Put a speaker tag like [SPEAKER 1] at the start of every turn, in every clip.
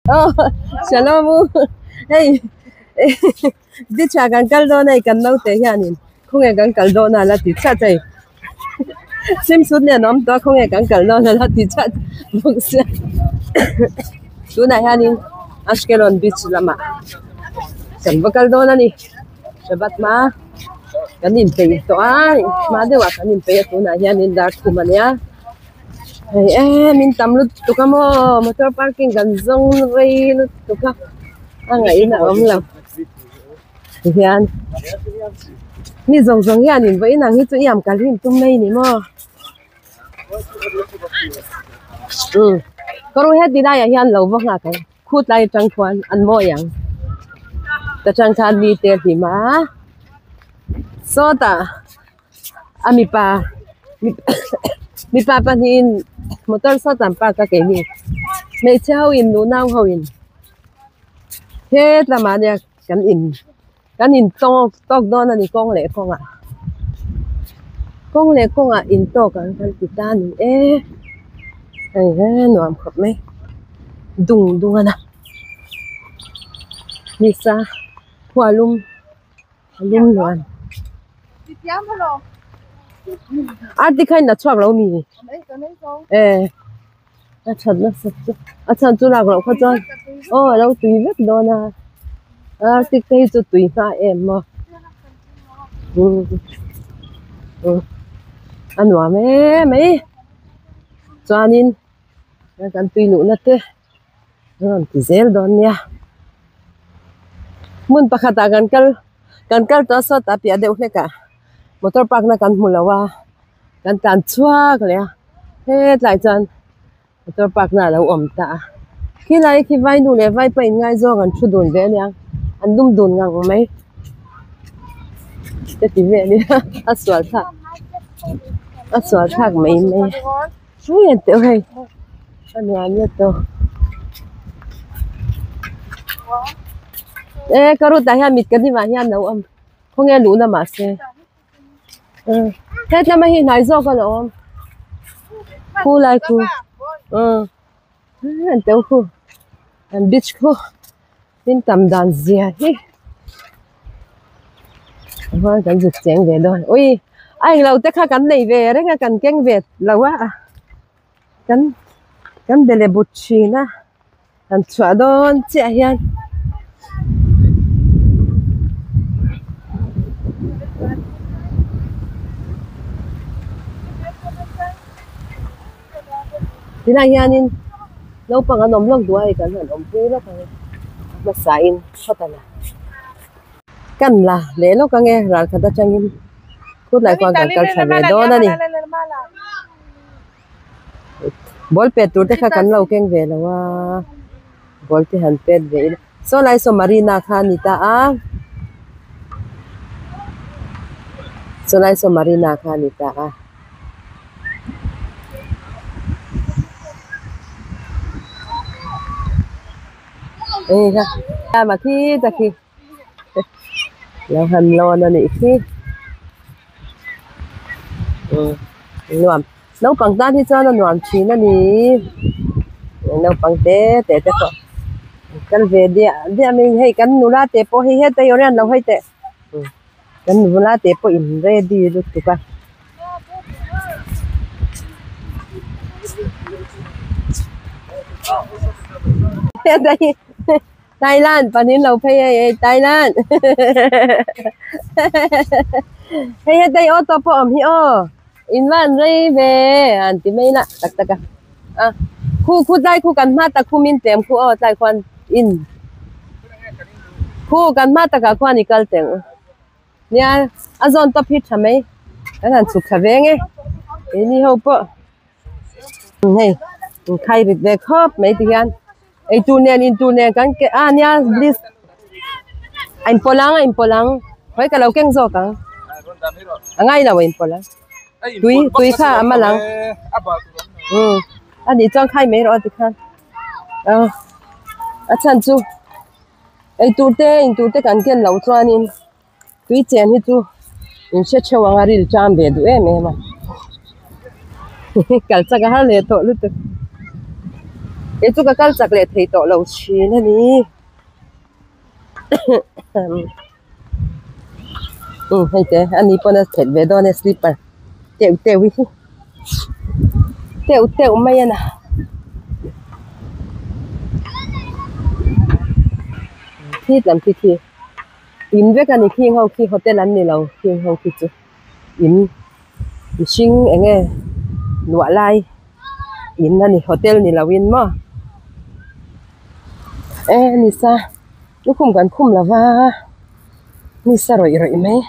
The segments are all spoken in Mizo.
[SPEAKER 1] Aw Shalom u hei beach ah kan kal dawn a hei kan naute hianin khawnge kan kal dawn a la ti chat a hei swimsuit nen a awm tawh a khawnge kan kal dawn a la ti chat bawk sia tunah hianin Ashkelon beach lamah kan va kal dawn a ni Shabbat hma kan inpeih tawh a hma deuhah kan inpeih a tunah hianin dar thum a nia. Hei em in tam lutuk a maw motor parking kan zawng rei lutuk a a ngaihna a awm lo tihian mi zawng zawng hian in vawiin ang hi chu i am kal hi in tum mai ni maw umm kawr heti laiah hian lo va nghak ang khutlai atang khuan an mawi ang ta tang khan mite a hlim a sawtah. A mipa mipa pahnihin motor saw tam park a keini hmeichhe ho in nunau ho in he lamah nia kan in kan in tawk tawk dawn a ni kawng leh kawngah kawng leh kawngah in tawk ang kan ti ta a ni e hei he nuam khawp mai dung dung a na nisa khualum. Lung nuam a tikha in a chhuak lo mi e a that nasa chu a chhan chu lak loh kha chuan aw a lo tui vek dawn a artik te hi chu tui hma em maw umm a nuam em mai chuanin kan tui luhna te. A rawn ti zel dawn nia hmun pakhat ah kan kal kan kal tawh a sawtah piah deuh hlek ah motor park na kan hmu lo a kan tlan chhuak leh a hetlai chuan motor park na alo awm ta a khilai khi vai nu leh vai pa in ngaizawng an thu dun ve ania an dum dun ngang mai ka ti vel ila a sual thlak a sual thlak mai mai. Hei an teuh hei a nuam na tawh e ka route ah hian mit ka hnimah hian lo awm khawnge luhna mahse hetlama hi hnai zawk a lo awm khu lai khu an teuh khu an beach khu tin tam dan zia hi chuan kan zuk cheng ve dawn ui a englo te kha kan nei ve reng a kan keng ve lo a kan kan be leh but thin a han chhuah dawn chiah hian. Tunah hianin naupang an awm lawk duh a hei kan han awmpui lawk ang e a hmasa in phawt a la kan la leh lawk ang e ral khat atangin khutlai khuan kan kal tha ve dawn a ni ball pet tur te kha kan lo keng ve lo a ball te han pet ve ila saw lai saw marina kha a ni ta a saw lai saw marina kha a ni ta a. Hei kha a khi ta khi lo han lawn a nih khi nuam naupang tan hi chuan a nuam thin a ni naupang te te te pawh an kal ve diah diah mai hei kan nula te pawh hei hetah hi awrh hian lo hawi teh. Kan nula te pawh in ready lutuk a. Thailand panin lo phei hei hei Thailand hei hetei auto pawh awm hi aw in van rei ve han ti mai lah tak tak a a khu khu tlai khu kan hma tak khu min tlem khu aw tlai khuan in Khu kan hma takah khuan i kal teng nia a zawn tawp hi tha mai kan han chhuk thla veng e keini ho pawh hei in khai rit ve khawp mai ti hian eitur nen intur nen kan ke a nia bliss a inpawlh ang a inpawlh ang khawi ka lo keng zawk ang a ngai lo a inpawlh ang tui tui kha a mal ang umm a nih chuan khai mai rawh a tikhan. A chhan chu eitur te intur te kan ken loh chuanin tui chen hi chu in hre theuh ang a ril ṭam ve duh em em a kal chak a har leh tawh lutuk. Kei chu ka kal chak leh thei tawh lo thin a ni. Umm hei te a ni pawn a phelh ve dawn e slipper teuh teuh hi teuh teuh mai a na. Khi lam khi khi in vek a ni khing ho khi hotel an ni lo khing ho khi chu in mihring eng nge luah lai in a ni hotel ni lo in maw e nisa lukhum kan khum lo va nisa rawih rawih mai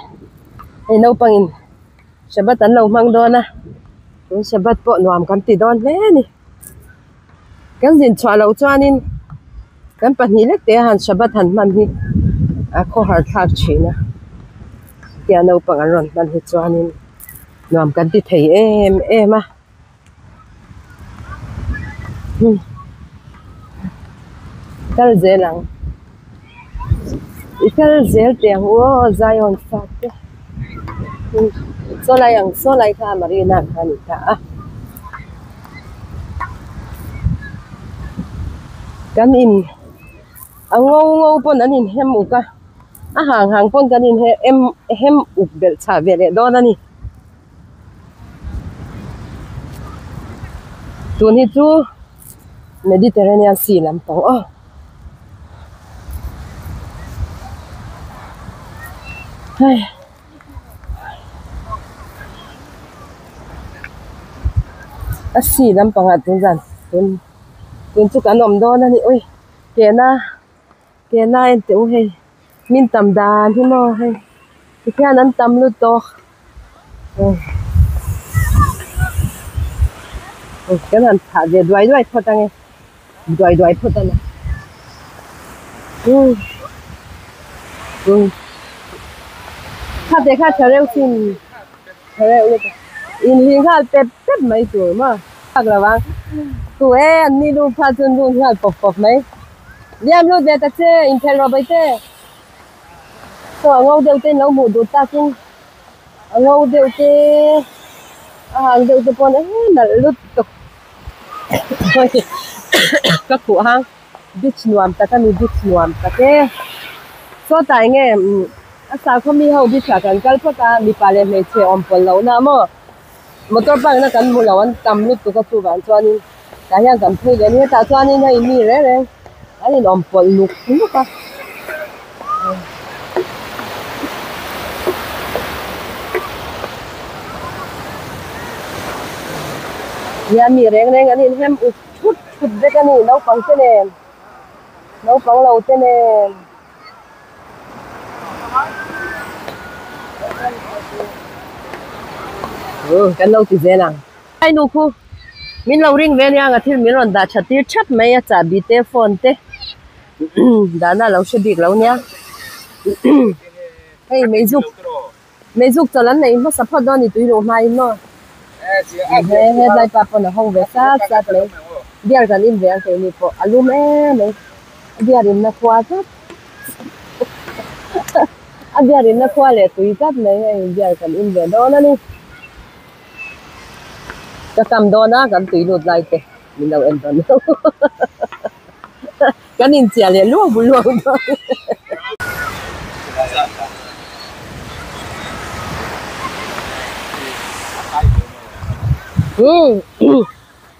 [SPEAKER 1] hei naupang in Shabbat an lo hmang dawn a tun Shabbat pawh nuam kan ti dawn hle a ni kan zin chhuah loh chuanin kan pahnih lek te han Shabbat han hman hi a khawhar thlak thin a tia naupang an rawn hman hi chuanin nuam kan ti thei em em a kal zel ang i kal zel teh ang u aw Zion fate saw lai ang saw lai kha Marina kha a ni ta a kan in a ngo ngo pawn an inhem uk a a hang hang pawn kan in hem uk belh chhah ve leh dawn a ni. Tun hi chu Mediterranean Sea lampang aw. Hei. A sea lampangah tun zan tun tun chu kan awm dawn a ni ui kehna kehna en teh u hei min tam dan hi maw hei tikhian an tam lutuk. Kan han thah ve duai duai phawt ange duai duai phawt a ni umm umm kha te kha tha reuh sin tha reuh lutuk inhih nghal pep pep mai tur maw chak lo ang tu e an ni lu kha chuan lut nghal pawp pawp mai liam lut ve ta che inphelh rawh bai te. Saw a ngo deuh te in lo hmuh duh takin a ngo deuh te a hang deuh te pawn eng nalh lutuk ka khuh hang beach nuam tak a ni beach nuam tak e sawtah eng nge a sakhaw mi ho beach ah kan kal phawt a mipa leh hmeichhe awm pawlh loh na maw motor park na kan hmu lo an tam lutuk a chuvang chuanin tah hian kan phei leh a ni hetah chuanin hei mi reng reng an inawm pawlh luk luk a. Nia mi reng reng an inhem ut thut thut vek a ni naupang te nen naupang lo te nen. Kan lo ti zel ang. Ai nu khu min lo ring ve ania nga thil min rawn dah tha tir thap mai a chahbi te phone te dahna a lo hre bik lo nia hei meizuk meizuk chawlh an neih hmasa phawt dawn a ni tui luh hma in maw he hetlai pa pawn a hawng ve sat sat mai beer kan in ve ang keini pawh a lum em mai a beer in na khua tlat a beer in na khua leh tui tlat mai hei beer kan in ve dawn a ni. Ka kam dawn a kan tui lut lai te min lo en dawn lo kan inchiah leh luau luau dawn.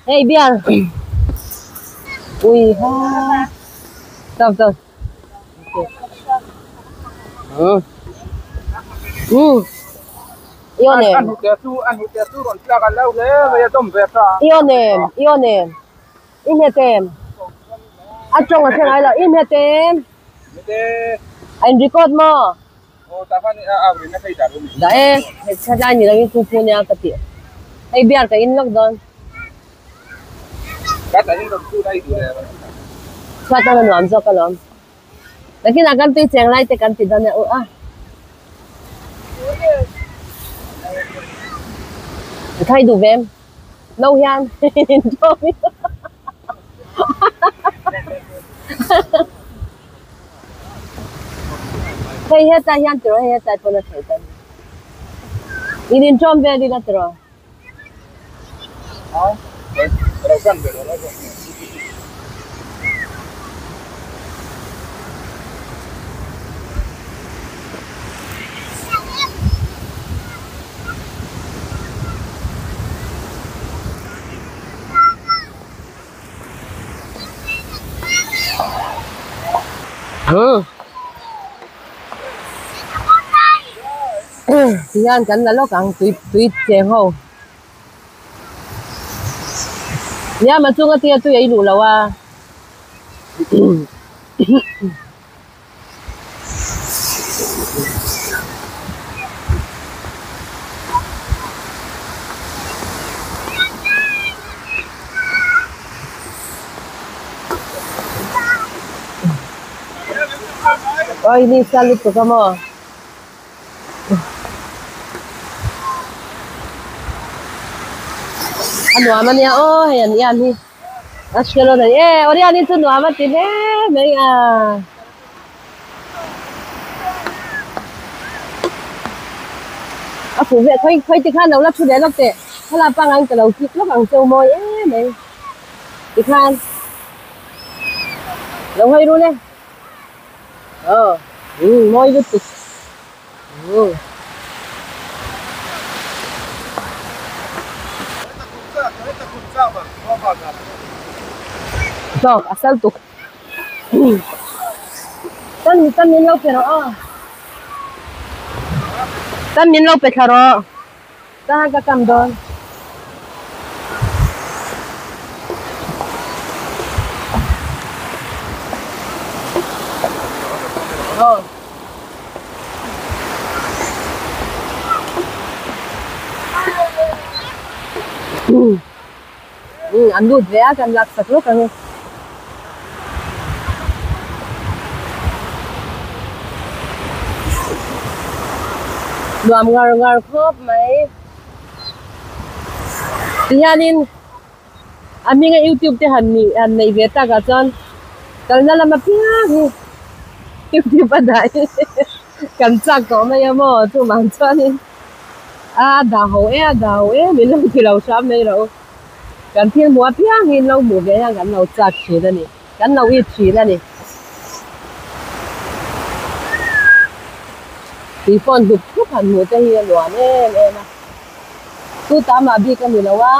[SPEAKER 1] Hei biar ui ha stop stop I aw nem i aw nem i hmet em a tawng a thleng ai lo i hmet em a in record maw dah e hetlai ni lo in khu khu nia ka tih hei beer ka in lawk dawn. Chhuat a nuam zawk alawm. Nakinah kan tui cheng lai te kan ti dawn e u a. Ka thai duh ve em? No hian in ṭawm i. Hei hetlai hian tiraw hei hetlai pawn a theih dawn. In inṭawm vel ila tiraw? Tihian kan la lawk ang tui tui cheng ho. Nia ma chunga tia tui ei duh lo a. Oi ni sa lutuk a maw. A nuam ania aw hei an ian hi a hriat a ni e Oriani chu nuam a ti hle mai a. A fuh ve khawi khawi tikhan lo la thu leh lawk teh thlalak pangngai ka lo kik lawk ang cheu mawi em mai tikhan lo hawi rul e. Aw umm mawi lutuk umm. Tawk a sal tuk tan tan min lo pe rawh aw tan min lo pe thla rawh. Tahan ka kam dawn. Aw. Um an lut ve a kan lak sak lawk ang e. Nuam ngar ngar khawp mai. Tihianin a hminga youtube te han nih han neih ve takah chuan kalna lama piang hi youtube a dah hi kan chak tawh mai a maw chuvang chuanin a dah ho e a dah ho e min lo ti lo hram mai rawh u. Kan thil hmuh apiang hi lo hmuh ve hian kan lo chak thin a ni, kan lo it thin a ni. Tui phone hlup hlup han hmuh te hi a nuam em em a, chu ta mah bik a ni lo a,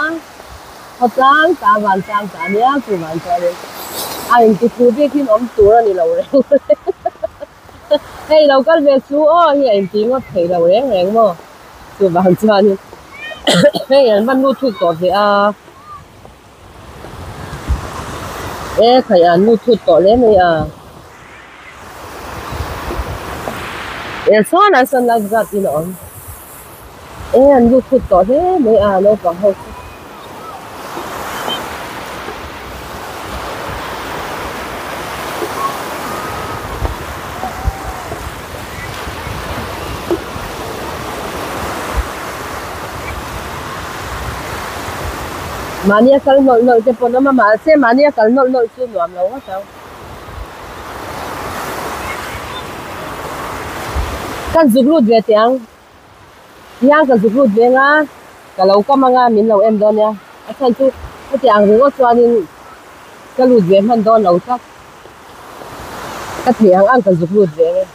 [SPEAKER 1] khawtlang ta vantlang ta nia chu van chuanin a inti thu bik hi awm tur a ni lo reng hei lo kal ve chu aw hi a inti ngawt thei lo reng reng maw. Chuvang chuanin hei an van lut thut tawh ve a, e khai an lut thut tawh hle mai a, e sawn ah sawn life guard in a awm, e an lut thut tawh hle mai a naupang ho chu. Mahni a kal nawlh nawlh te pawh an awm a mahse mahni a kal nawlh nawlh chu nuam lo ngawt ang. Ka zuk lut ve teh ang. Hiang ka zuk lut veng a, ka lo kam anga min lo en dawn nia. A chhan chu heti ang ringawt chuanin ka lut ve hman dawn lo tlat. Ka theih ang ang ka zuk lut veng e.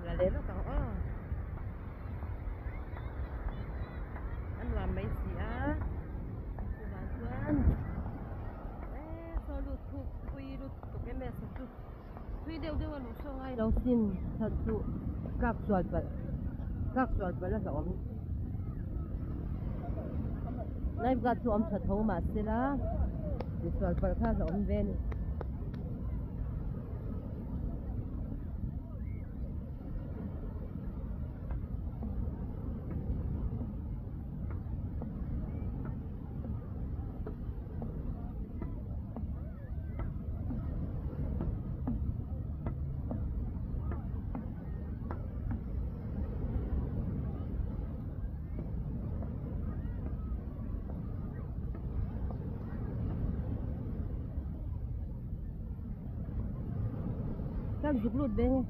[SPEAKER 1] La leh lawk ang aw a nuam mai si a chuvang chuan eee saw lut thuk pui lut tuk em em chu thui deuh deuh a luh saw ngai lo sin that chu kak sual palh kak sual palh a hlauhawm life guard chu awm tha tho mahse la tihsual palh kha a hlauhawm ve a ni. Kan zuk lut ve nge.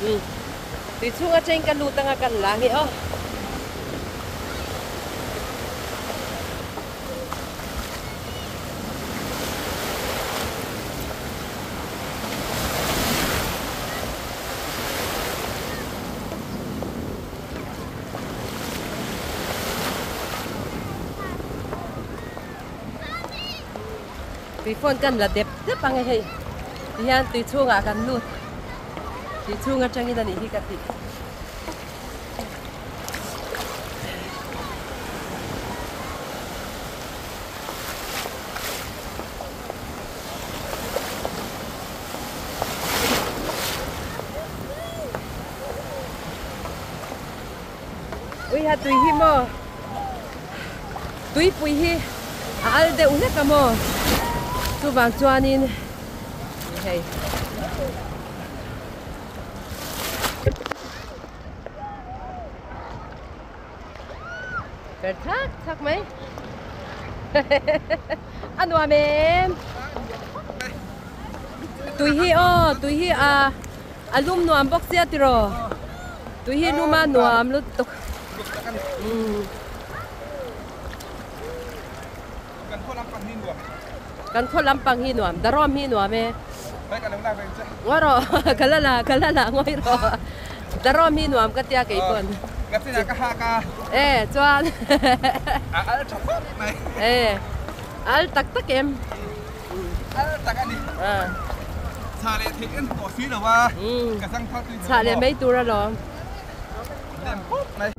[SPEAKER 1] Umm tui chhung atangin ka lut anga kan la nge aw. Tui phone kan la dep dep ang e hei tihian tui chhungah kan lut tui chhung atangin a nih hi ka ti. Ui ha tui hi maw tuipui hi a al deuh hlek a maw chuvang chuanin hei per thak thak mai a nuam em tui hi aw tui hi a A lum nuam bawk sia tiraw? Tui hi lum a nuam lutuk.
[SPEAKER 2] Kan khaw lampang hi nuam.
[SPEAKER 1] Kan khaw lampang hi nuam. Darawm hi nuam e. Ngawi rawh. Ka la la, ka la la ngawi rawh. Darawm hi nuam ka tia kei pawn.
[SPEAKER 2] Ka chinah ka hak a.
[SPEAKER 1] E chuan.
[SPEAKER 2] A al tha khawp mai.
[SPEAKER 1] E al tak tak em.
[SPEAKER 2] Al tak a ni. Chhah leh theih en tawh si lo a, ka zang thar tui
[SPEAKER 1] duh Chhah leh mai tur alawm.
[SPEAKER 2] Lem khawp mai.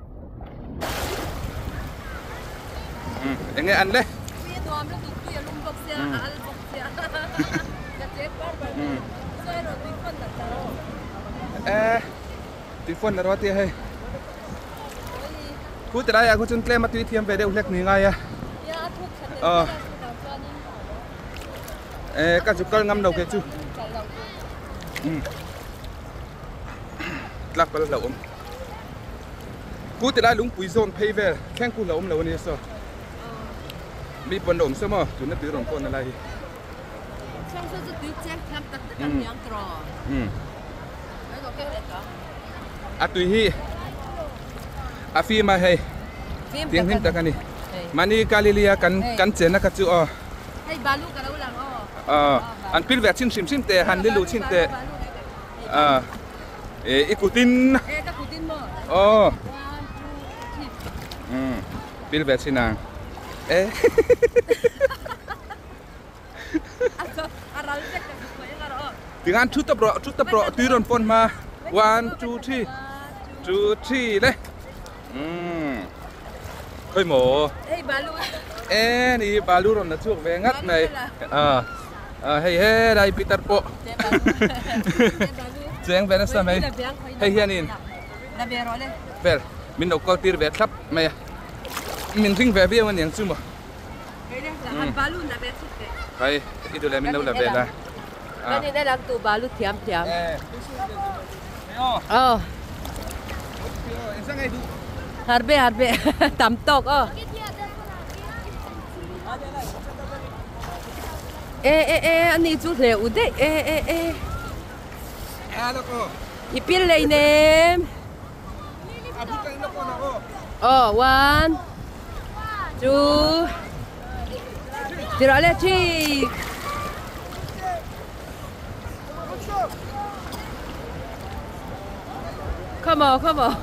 [SPEAKER 2] Enge an le?
[SPEAKER 1] Tui a nuam lutuk, tui a lum bawk sia, a al bawk sia. Ka chek par par mai. Sawi rawh tui fawn nat rawh.
[SPEAKER 2] E, tui fawn nat rawh tia hei. Khu ti laiah khu chuan tlem a tui thiam ve deuh hlek ni ngai a.
[SPEAKER 1] Nia a thuk tha tel tel a chuvang chuanin.
[SPEAKER 2] E ka zu kal ngam lo ke chu. Tlak pal hlauh awm. Khu ti lai lungpui zawn phei vel thleng khu hlauh awm lo a nia saw. Mi pawn la awm saw maw tuna tui rawn pawn a lai hi.
[SPEAKER 1] Thleng saw chu tui cheng thiam tak tak an niang tiraw.
[SPEAKER 2] A tui hi a fim a hei thianghlim tak a ni mahni Galilee a kan kan chenna kha chu aw
[SPEAKER 1] hei balu ka lo lang
[SPEAKER 2] aw aw an pil ve chin hrim hrim teh han ni luh chin teh a e i kutin
[SPEAKER 1] e ka kutin maw
[SPEAKER 2] aw um pil ve chin ang e Tikhan thu tawp rawh, thu tawp rawh, tui rawn pawn hma. One, two, three. Two, three le. Umm. Khoi maw?
[SPEAKER 1] Hei balu.
[SPEAKER 2] E ni balu rawn la chhuak ve ngat mai. A a hei he lai Peter pawh. Cheng ve nasa mai. Hei hianin.
[SPEAKER 1] La ve rawh le.
[SPEAKER 2] Vel min lo kal tir ve thlap mai a. Min ring ve viau aniang chu maw. Hai i duh leh min lo la vel a.
[SPEAKER 1] Kan in elang tu balu thiam thiam. Aw. Harbe harbe tam tawk aw. E e e ani chu hle u daih e e e. I pil lei nem. Aw one two ti rawh le three Come on, come on.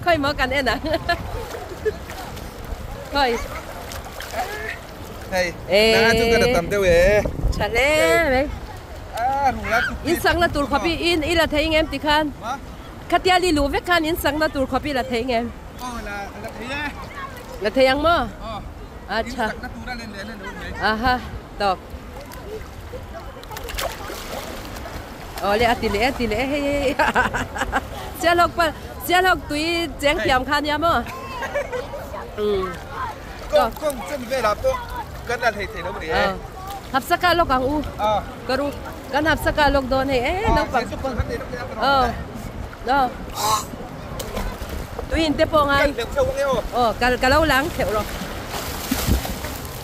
[SPEAKER 1] Khoi maw kan en ang. Khoi.
[SPEAKER 2] Hei, nanga chu ka tam deuh e.
[SPEAKER 1] Tha hle mai. In sakna tur khawp i in i la thei ngem tikhan. Khatia li luh vek khan in sakna tur khawp i la thei ngem?
[SPEAKER 2] Aw la la thei e.
[SPEAKER 1] La thei ang maw?
[SPEAKER 2] Aw.
[SPEAKER 1] Acha.
[SPEAKER 2] In sakna tur a len leh len lo mai.
[SPEAKER 1] Aha, tawk. Aw le a ti leh a ti leh hei hei. Sialhawk pa Sialhawk tui cheng thiam kha nia maw?
[SPEAKER 2] Um. Kawng kawng chen velah pawh kan la hlei thei lo ni e.
[SPEAKER 1] Hapsaka lawk ang u. Ka ru. Kan hapsaka lawk dawn hei e naupang. Aw. Aw. Tui in te pawh ngai. Aw kal ka lo lang theuh rawh.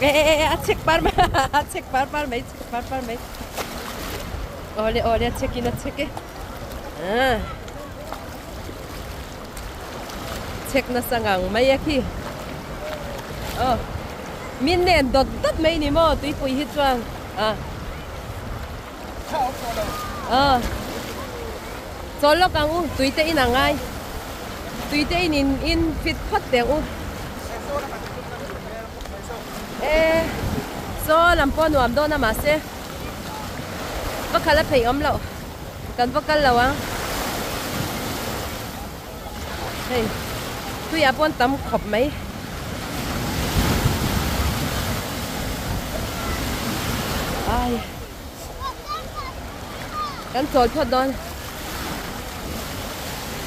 [SPEAKER 1] E e e a chek par mai a chek par par mai chek par par mai. Aw le aw le a chek in a chek e. Ah. Chek nasa ngang mai a khi. Aw. Min nen dawt dawt mai ni maw tuipui hi chuan a. Aw. Chawl lawk ang u tui te in a ngai. Tui te in in in fit phawt teh ang u. E saw lam pawh nuam dawn a mahse va khalh a theih awm loh kan va kal lo ang. Hei tuiah pawh an tam khawp mai. Ai kan chawl phawt dawn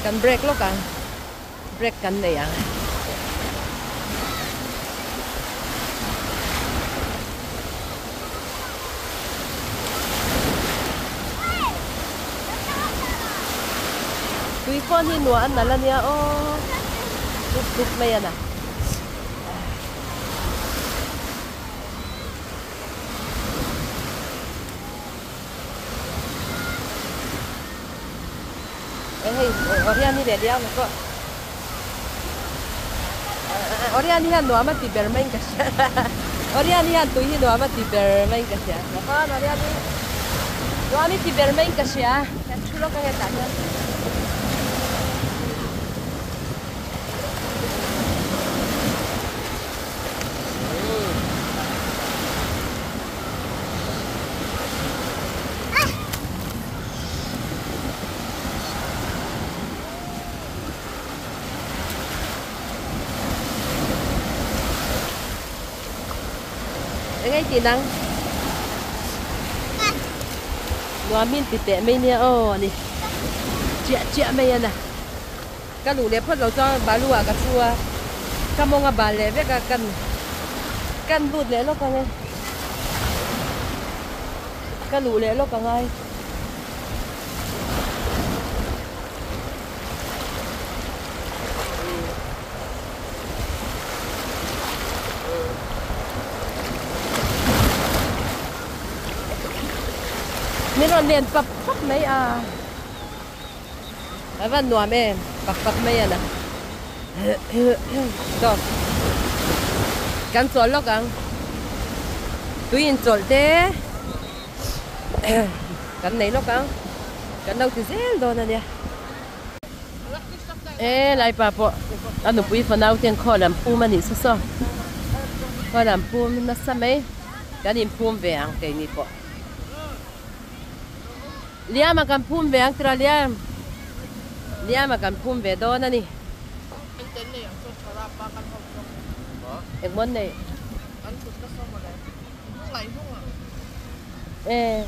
[SPEAKER 1] kan break lawk ang break kan nei ang. Tui fawn hi nuah a nalh a nia aw dup dup mai a na. E hei Oriani leh Liana pawh Oriani hian nuam a ti ber mai in ka hria Oriani hian tui hi nuam a ti ber mai in ka hria Oriani nuam i ti ber mai in ka hria. Kan thu lawk ange tah hian. Eng ei tih nang? Nuamin ti teh mai nia aw ani. Chiah chiah mai a na. Ka luh leh phawt lo chuan balu ah ka thu a, ka mawng a bal leh vek a kan kan lut leh lawk ang e. Ka luh leh lawk angai. Min rawn len pap pap mai a. A van nuam em pak pak mai a na. Stop. Kan chawl lawk ang. Tui in chawlh te kan nei lawk ang. Kan lo ti zel dawn a nia. E lai pa pawh a nupui fanau ten khaw lam phum a nih saw saw. Khaw lam phum nasa mai. Kan inphum ve ang keini pawh. Liama kan phum ve ang tura Liam. Liama kan phum ve dawn a ni. Engmaw an neih? E.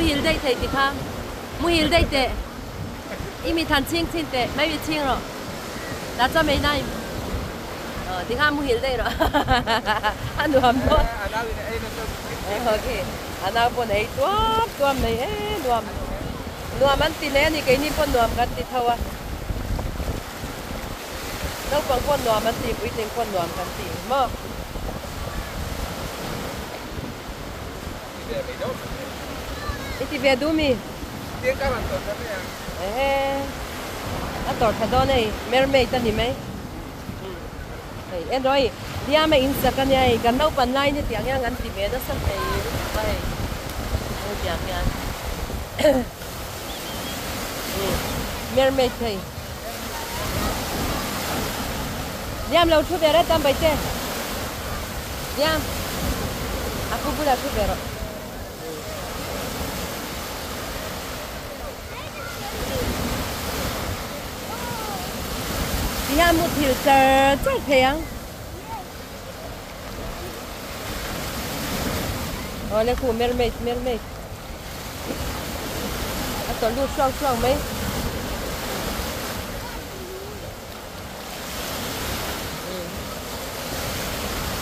[SPEAKER 1] Muhil daih thei ti kha muhil daih teh i mit han chhing chhin teh mai mit chhing rawh tah chuan mai nai aw ti kha muhil daih rawh a nuam dawn a nau pawn ei tuam tuam mai e nuam nuam an ti hle a ni keini pawh nuam kan ti tho a naupang pawh nuam an ti puitling pawh nuam kan ti maw. I ti ve duh mi? Ehe a tawrh tha dawn hei mermaid a ni mai hei en rawh hei diam a in sak a nia hei kan naupan laiin hetiang hian kan ti ve nasa thei lutuk a hei hetiang hian mermaid hei diam lo thu ve rat a baite. Diam, a pu bulah thu ve rawh. Tihian muthilh char char thei ang. Awle khu mermaid mermaid. A tawlh lut hruang hruang mai.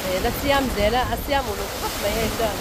[SPEAKER 1] Hei la siam zel a, a siam uluk khawp mai hei chuan.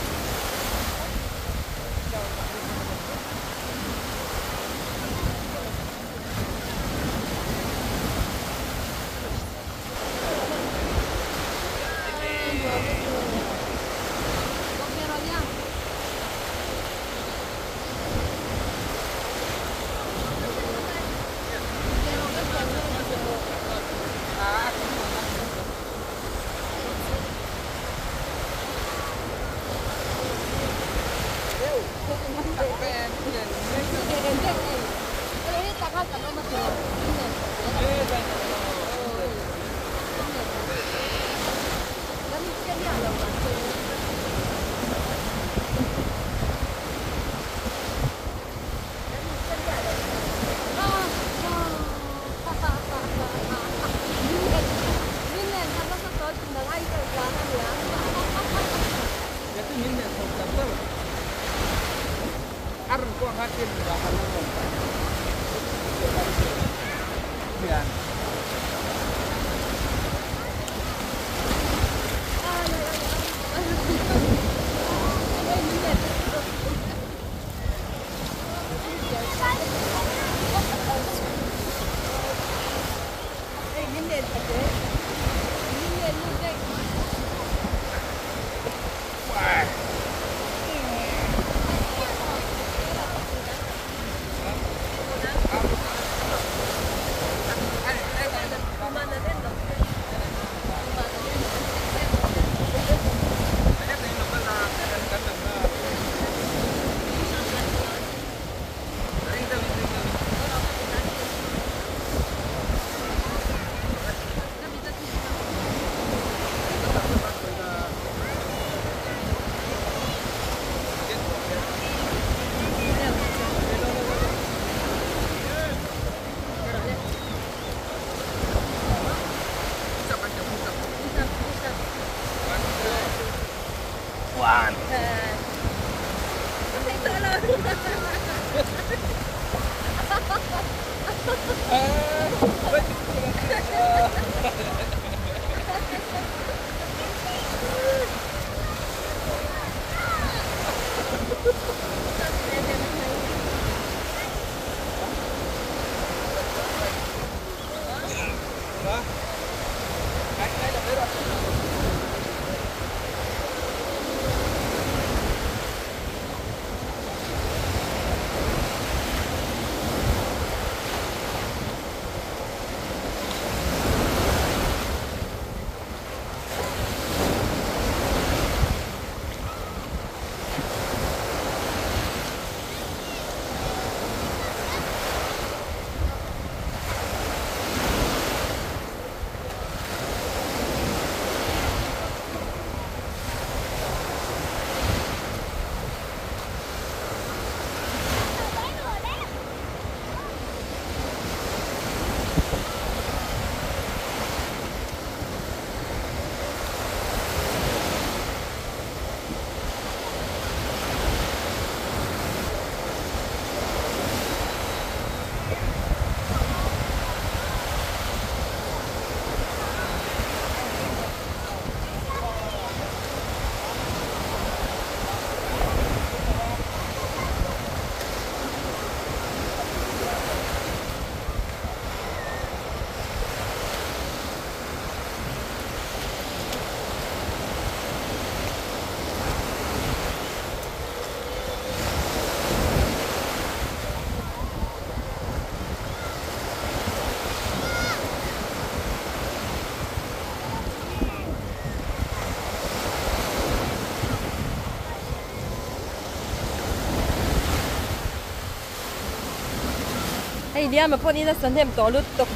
[SPEAKER 1] Hei Liama pawn in a sa hnem tawh lutuk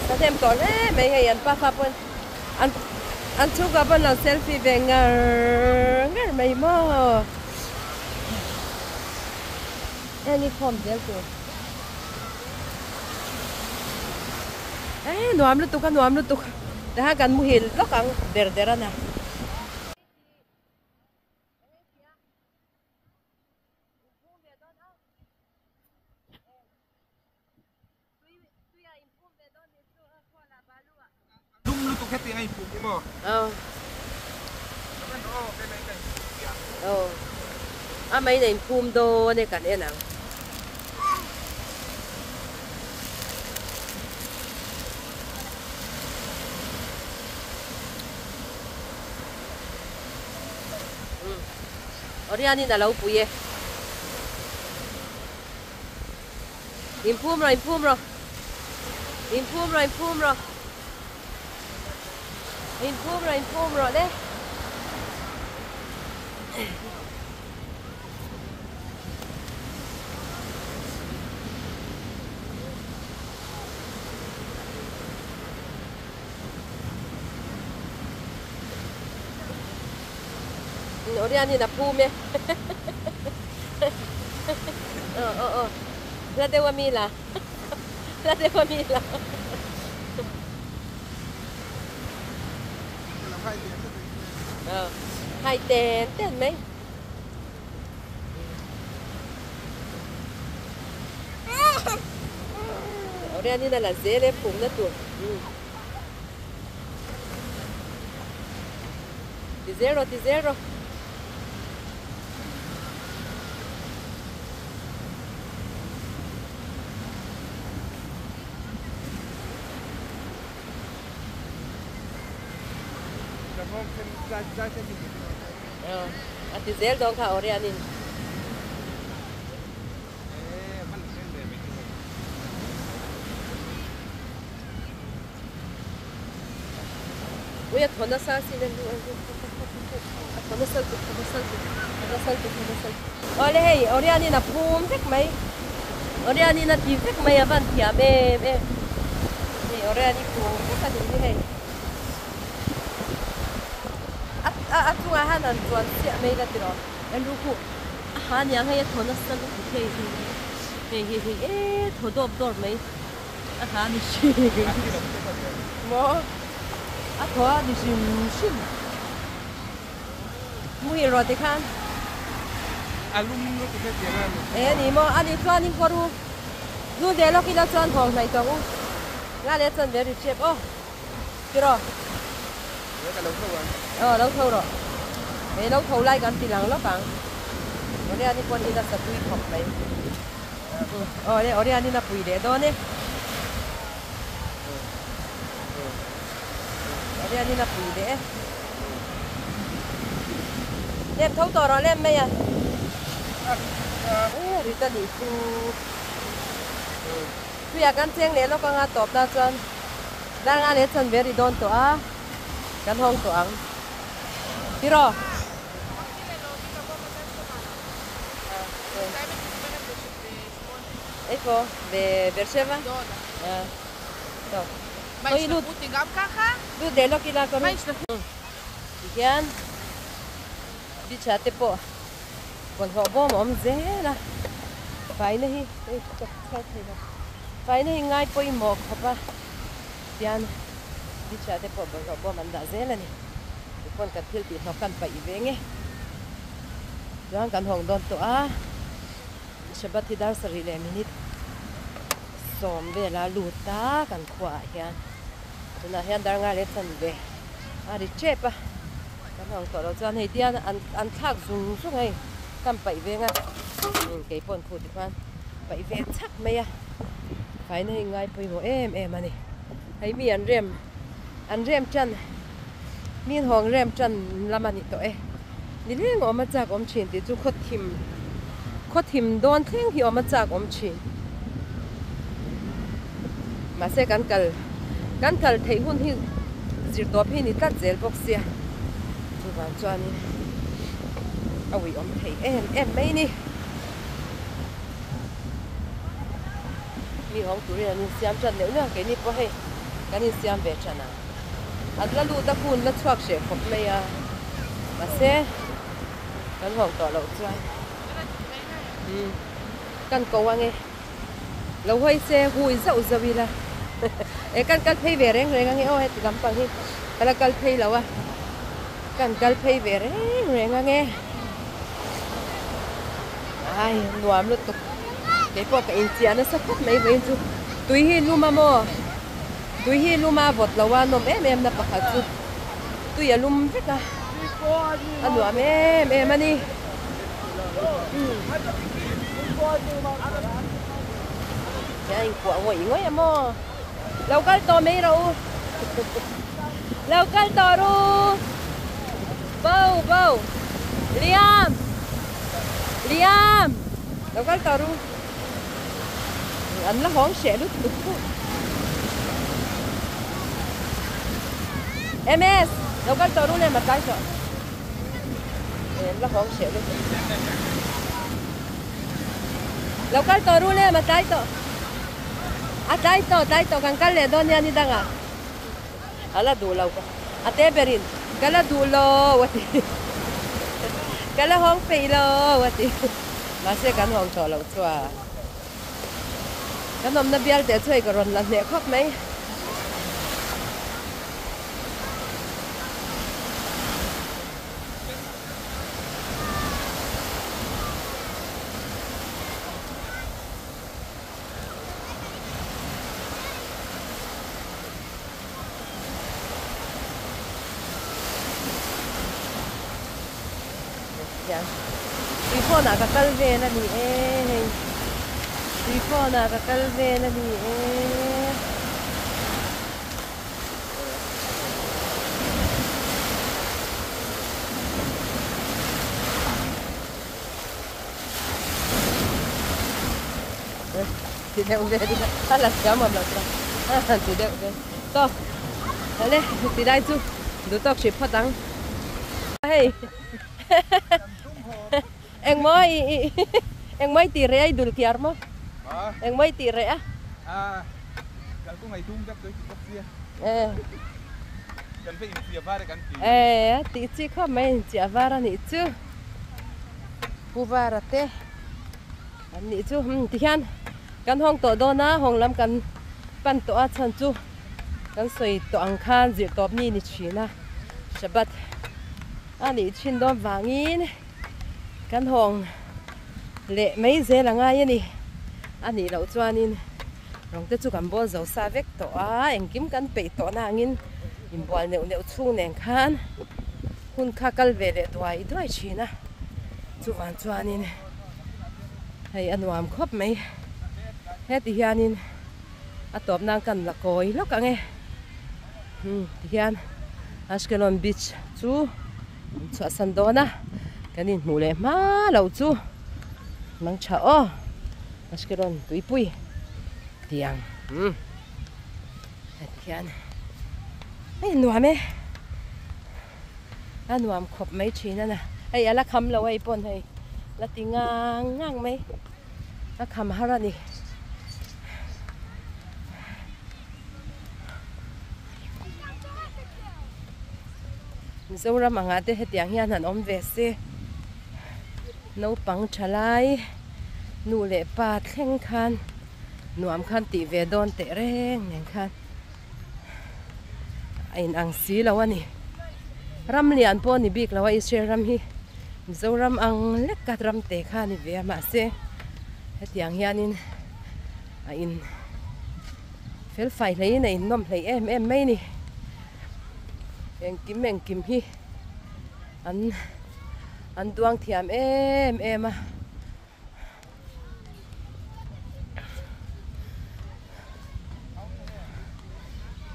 [SPEAKER 1] sa hnem tawh hle mai hei an pafa pawn an an chhungkua pawn lo selfie ve ngar ngar mai maw heng hi khawm zel tur eh nuam lutuk a nuam lutuk tihian kan muhil lawk ang der der a na.
[SPEAKER 2] Lum lutuk hetiang a inphum hi maw?
[SPEAKER 1] Aw. Aw. A mai in a inphum dawn e kan en ang. Orianin a lo pui e. Inphum rawh, inphum rawh. Inphum rawh, inphum rawh. Inphum rawh, inphum rawh le. Orianin a phum e. Aw aw aw hla deuh a mi la hla deuh a mi la. Aw hai ten ten mai. Orianin a la zel e phumna tur. Ti zel rawh ti zel rawh. A ti zel dawn kha Orianin. Ui a thaw nasa asin a a thaw nasa lutuk thaw nasa lutuk thaw nasa lutuk thaw nasa lutuk. Awle hei Orianin a phum vek mai Orianin a ti vek mai a van thiam em em hei Oriani phum vek a nih hi hei a a chungah hian han chuan chiah mai la tiraw en ru khuh a ha aniang hei a thaw nasa lutuk hei hei hei hei e thaw dawp dawp mai. A hla ni hrim maw? A thaw a ni hrim hrim. Muhil rawh tikhan.
[SPEAKER 2] A lum lutuk he tiang a ni.
[SPEAKER 1] E ni maw? A ni chuan in kawr u. Lu leh lawk ila chuan hawng hnaih tawh u. Nga leh chuan very chep aw. Tiraw?
[SPEAKER 2] E ka lo tho ang.
[SPEAKER 1] Aw lo tho rawh. E lo tho lai kan ti lang lawk ang. Oriani pawn ina satui khawp mai. Awle Orianin a pui leh dawn e. Orianin a pui leh e. Lem tho tawh rawh lem mai a. E rit a nih chu. Tuiah kan cheng leh lawk anga tawp na chuan dar nga leh chanve ri dawn tawh a kan hawng tawh ang. Tiraw? איפה? בבאר שבע? טוב.
[SPEAKER 3] מה, ישלחו אותי גם ככה?
[SPEAKER 1] דודה, לא קילה
[SPEAKER 3] מה ישלחו?
[SPEAKER 1] Tihian beach ah te pawh bawlhhlawh bawm a awm zel a faina hi hei ka chhiar thei lo faina hi ngai pawimawh khawp a tihian beach ah te pawh bawlhhlawh bawm an dah zel a ni tipawn kan thil tih hlawk kan paih ve nge chuan kan hawng dawn tawh a Shabbat hi dar sarih leh minute sawm vela lut a kan khuaah hian tunah hian dar ngai leh chan ve a ri tep a kan hawng tawh lo chuan hei tian an an thlak zung zung hei kan paih veng a keipawh an phut tikhan paih ve chak mai a faina hi ngai pawimawh em em a ni hei mi an rem an rem tan mi an hawng rem tan lam a ni tawh e nileng awm a chak awm thin tih chu khaw thim khaw thim dawn thleng hi awm a chak awm thin mahse kan kal kan kal theih hun hi zir tawp hi ni tlat zel bawk sia chuvang chuanin a ui awm thei em em mai a ni. Mi hawng turin an insiam tan neuh neuh a, keini pawh hei kan insiam ve tan a. An la lut a hun la chhuak hreh khawp mai a, mahse kan hawng tawh loh chuan umm kan ko ange. Lo hawi se hui zauh zauh ila e kan kal phei ve reng reng ange aw heti lampang hi ka la kal phei lo a, kan kal phei ve reng reng ange. Ai nuam lutuk keipawh ka inchiah nasa khawp mai vawiin chu tui hi lum a maw tui hi lum a vawt lo a nawm em em na pakhat chu tui a lum vek a a nuam em em a ni a inkuah ngawih ngawih a maw lo kal tawh mai rawh u lo kal tawh ru bo bo Liam Liam lo kal tawh ru an la hawng hreh lutuk pawh MS lo kal tawh ru lem a tlai tawh an la hawng hreh lutuk lo kal tawh ru lem a tlai tawh a tlai tawh tlai tawh kan kal leh dawn nia ni dangah A la duh lo ka a te berin ka la duh lo a ti ka la hawng peih lo a ti mahse kan hawng tawh loh chuan kan awmna bial teh chu hei ka rawn la hneh khawp mai. Tui phone ah ka kal vel a ni e hei tui phone ah ka kal vel a ni e. Ti deuh ve a la thiam awm lo chuan ti deuh ve tawk ale ti lai chu duh tawk hrih phawt ang hei engmaw i i engmaw i tih reh a i dul kiar maw engmaw i tih reh a e tih chi khawp mai inchiah var a nih chu pu vara te. An nih chu umm tihian kan hawng tawh dawn a, hawng lam kan pan tawh a chhan chu kan sawi tawh ang khan zirh tawp ni ni thin a, Shabbat a nih thin dawn vangin kan hawng leh mai zel a ngai a ni. A nih loh chuanin rawng te chu kan bawl zo sa vek tawh a, engkim kan peih tawh na angin inbual neuh neuh chhung nen khan hun kha kal ve leh duai duai thin a, chuvang chuanin. Hei a nuam khawp mai heti hianin a tawp nan kan la kawi lawk ang e umm tihian Ashkelon beach chu an chhuahsan dawn a kan inhmuh leh hma loh chu mang tha aw Ashkelon tuipui tiang umm heti hian hei nuam e. A nuam khawp mai thin a na. Hei a la kham lo hei pawn hei la ti ngang ngang mai. A kham har a ni. Mizoram angah te hetiang hian han awm ve se. Naupang tha lai nu leh pa thleng khan nuam khan tih ve dawn teh reng nen khan. A in ang si lo a ni. Ram lian pawh a ni bik lo a Israel ram hi Mizoram ang lek a ram te kha a ni ve a mahse hetiang hianin a in fel fai hleiin a in nawm hleih em em mai a ni. Engkim engkim hi an an duang thiam em em a.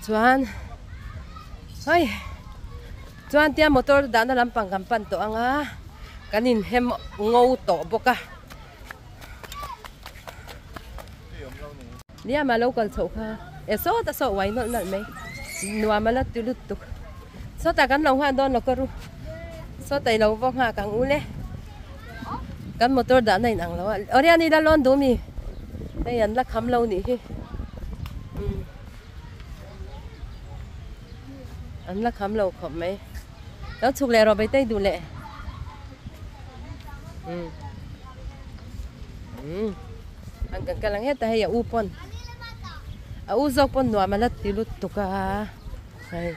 [SPEAKER 1] Chuan hei chuan tia motor dahna lampang kan pan tawh ang a kan inhem ngo tawh bawk a nia mah lo kal chhoh kha e sawta saw uai nawlh nawlh mai nuam a la ti lutuk sawtah kan lo nghah dawn lo ka ru sawta i lo va nghak ang u le. Kan motor dahna in ang lo a. Oriani la lawn duh mi? Hei an la kham lo nih hi. An la kham lo khawp mai. Lo chhuk leh rawh Beitei duh leh. An kan kal ang heta hei a u pawn a u zawk pawn nuam a la ti lutuk a hei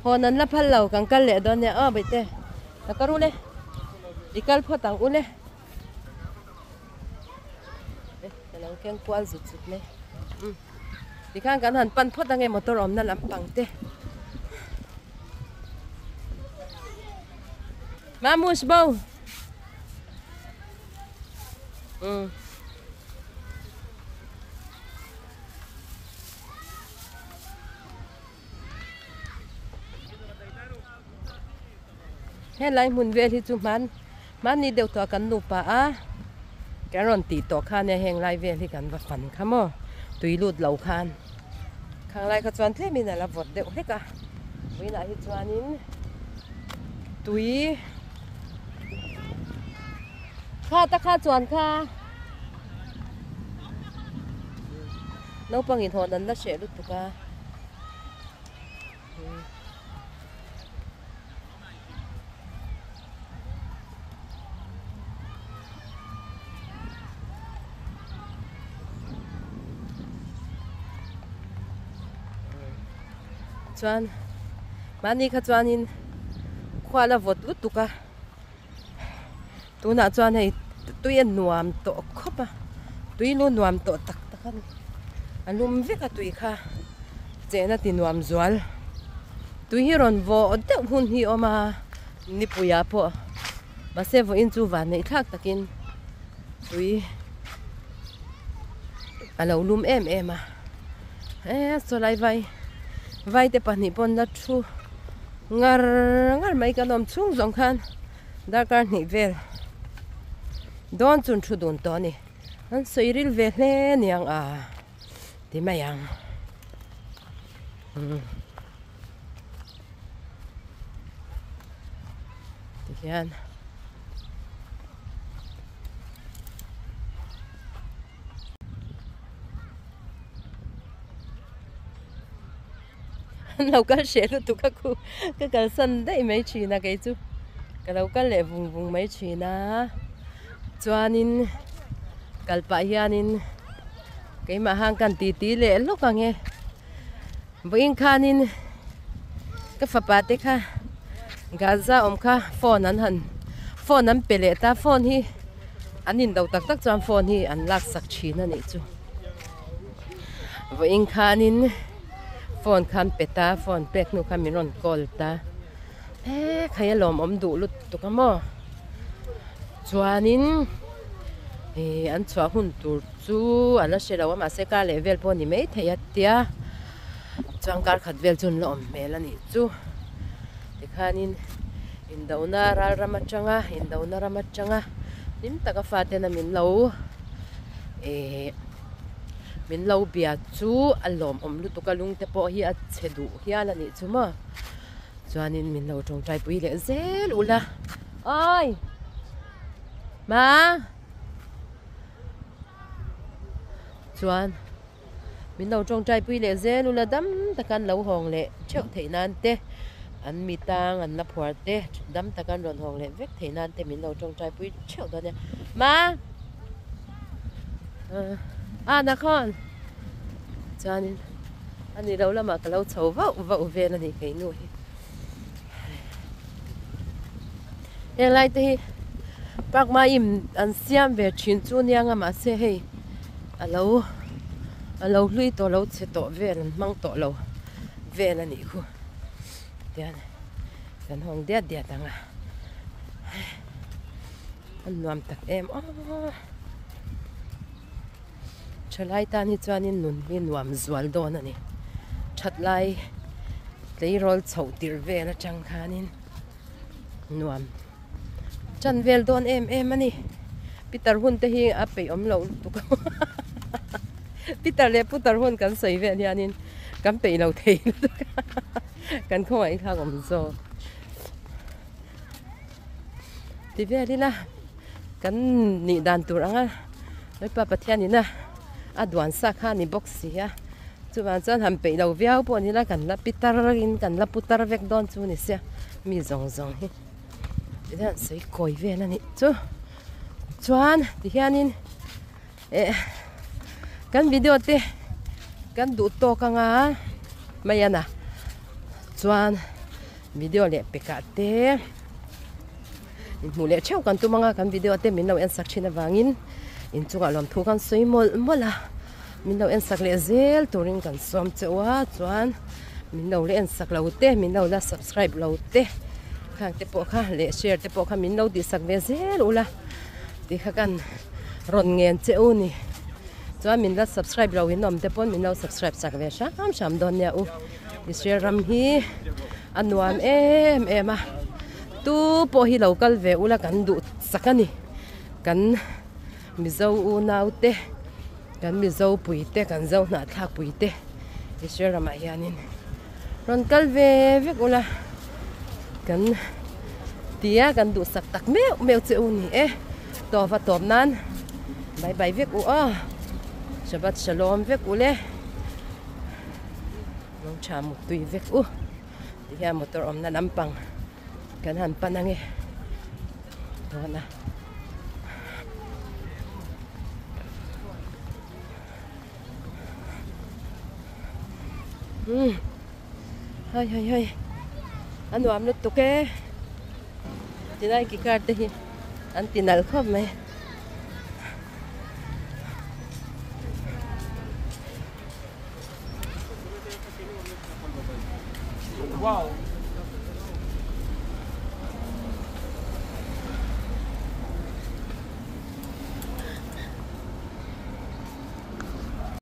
[SPEAKER 1] hawn an la phal lo kan kal leh dawn nia aw Beite ka kar ule i kal phawt ang ule ka lo keng kual zut zut mai tikhan kan han pan phawt ange motor awmna lampang te Mamush bo. Um. Helai hmun vel hi chu hman hmanni deuh tawh kan nupa a kan rawn tih tawh khan e heng lai vel hi kan va fan kha maw tui lut lo khan khang lai kha chuan tlem in a la vawt deuh hlek a vawiinah hi chuanin tui kha ta kha chuan kha naupang inhawn an la hreh lutuk a. Chuan mahni kha chuanin khua la vawt lutuk a tunah chuan hei tui a nuam tawh khawp a tui lu nuam tawh tak tak a ni a lum vek a tui kha chehna ti nuam zual tui hi rawn vawh deuh hun hi a awm a nipuiah pawh mahse vawiin chu van neih thlak takin tui a lo lum em em a e sawlai vai vai te pahnih pawn la thu ngar ngar mai kan awm chhung zawng khan darkar hnih vel dawn chun thu dun tawh a ni an sawi ril ve hle niang a ti mai ang umm tihian. An lo kal hreh lutuk a khu ka kalsan daih mai thin a kei chu ka lo kal leh vung vung mai thin a chuanin kal pah hianin keimah han kan ti ti leh lawk ang e vawiin khanin ka fapa te kha Gaza awm kha phone an han phone an pe leh ta phone hi an in do tak tak chuan phone hi an lak sak thin a nih chu vawiin khanin phone khan pe ta phone pek hnu khan min rawn call ta he khai a lawmawm duh lutuk a maw chuanin ih an chhuah hun tur chu a la hre lo a mahse kar leh vel pawh a ni maithei a tia chuan kar khat vel chu an la awm hmel a nih chu tikhanin indona ral ram atanga indona ram atanga hlim taka fate na min lo ih min lo bia chu a lawmawm lutuk a lungte pawh hi a chhe duh hial a nih chu maw chuanin min lo tawngtai pui leh zel ula awi ma chuan min lo tawngtai pui leh zel ula dam taka an lo hawng leh theuh theih nan te an mi tang an la phuar te dam taka an rawn hawng leh vek theih nan te min lo tawngtai pui theuh dawn nia ma a nakhawn chuanin a ni lo lamah ka lo chho vauh vauh vel a ni keinu hi Helai te hi park maiim an siam ve thin chu nia nga mahse hei a lo a lo hlui tawh lo chhe tawh vel an hmang tawh lo vel a nih khu tian kan hawng diat diat ang a a nuam tak em aw thalai tan hi chuanin nun hi nuam zual dawn a ni thatlai tleirawl chhoh tirh vel atang khanin. Nuam chan vel dawn em em a ni pitar hun te hi a peih awm loh lutuk a pitar leh putar hun kan sawi vel hianin kan peih lo thei lutuk a kan khawngaih thlak awm zawk ti vel ila kan nih dan tur anga Lalpa Pathian ina. a duan sa kha a ni bawk si a chuvang chuan han peih lo viau pawh ni la kan la pi tar in kan la pu tar vek dawn chu ni sia mi zawng zawng hi tihian sawi kawi vel a nih chu chuan tihianin eh kan video te kan duh tawk anga mai a na chuan video leh pekah te. Inhmuh leh theuh kan tum anga kan video te min lo en sak thin avangin inchungah lawmthu kan sawi mawlh mawlh a, min lo en sak leh zel turin kan sawm che u a, chuan min lo la en sak lo te min lo la subscribe lo te khang te pawh kha leh share te pawh kha min lo tih sak ve zel ula tih kha kan rawn ngen che u ni chuan min la subscribe lo in awm te pawn min lo subscribe sak ve hram hram dawn nia u Israel ram hi a nuam em em a. Tu pawh hi lo kal ve ula kan duh chak a ni. Kan Mizo unau te, kan Mizo pui te, kan Zo hnahthlak pui te Israel ramah hianin rawn kal ve vek ula kan tia kan duhsak tak meuh meuh che u ni e. Tawp a tawp nan bye bye vek u aw. Shabbat Shalom vek u le. Lo tha muttui vek u. Ti hian motor awmna lampang kan han pan ange dawn a. Umm hai hai hai a nuam lutuk e tilai ki car te hi an ti nalh khawp mai.